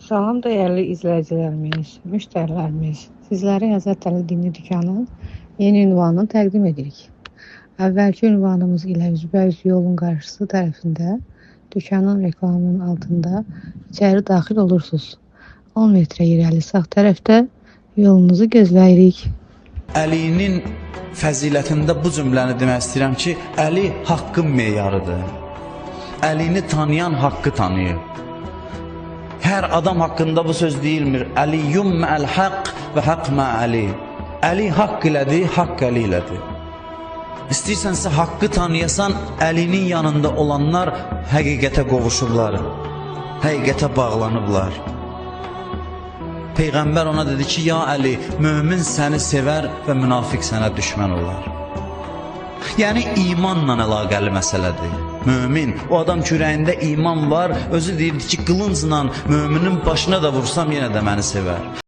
Salam dəyərli izləyicilərimiz, müştərilərimiz. Sizlərə Həzrət Əli Dini Dükanının yeni ünvanını təqdim edirik. Əvvəlki ünvanımız ilə üzbəüz yolun qarşısı tərəfində dükanın reklamının altında içəri daxil olursunuz. 10 metrə irəli sağ tərəfdə yolunuzu gözləyirik. Əlinin fəzilətində bu cümləni demək istəyirəm ki, Əli haqqın meyarıdır. Əlini tanıyan haqqı tanıyır. Hər adam haqqında bu söz deyilmir. Əliyyum mə'əl haqq və haqq mə'əli. Əli haqq ilədir, haqq Əli ilədir. İstəyirsənsə haqqı tanıyasan, Əlinin yanında olanlar həqiqətə qovuşurlar. Həqiqətə bağlanıblar. Peyğəmbər ona dedi ki, ya Əli, mömin səni sevər və münafiq sənə düşmən olar. Yəni imanla əlaqəli məsələdir. Mömin, o adam ki, ürəyində iman var, özü deyirdi ki, qılıncla möminin başına da vursam yenə də məni sevər.